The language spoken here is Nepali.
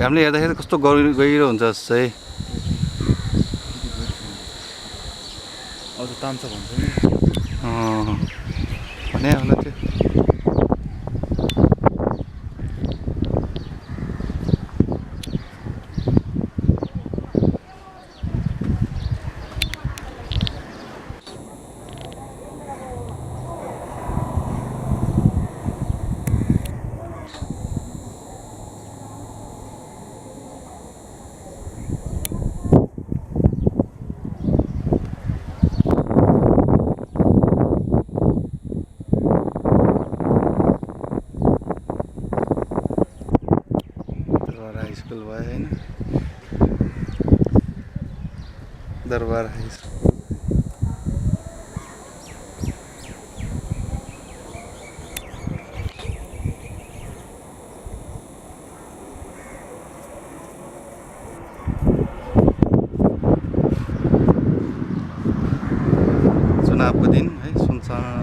हामीले हेर्दाखेरि कस्तो गहिरो हुन्छ जस्तै अझ तान्छ भन्छ नि भने होला त्यो स्कुल भयो हैन दरबार हाई स्कुल चुनावको दिन है सुनसान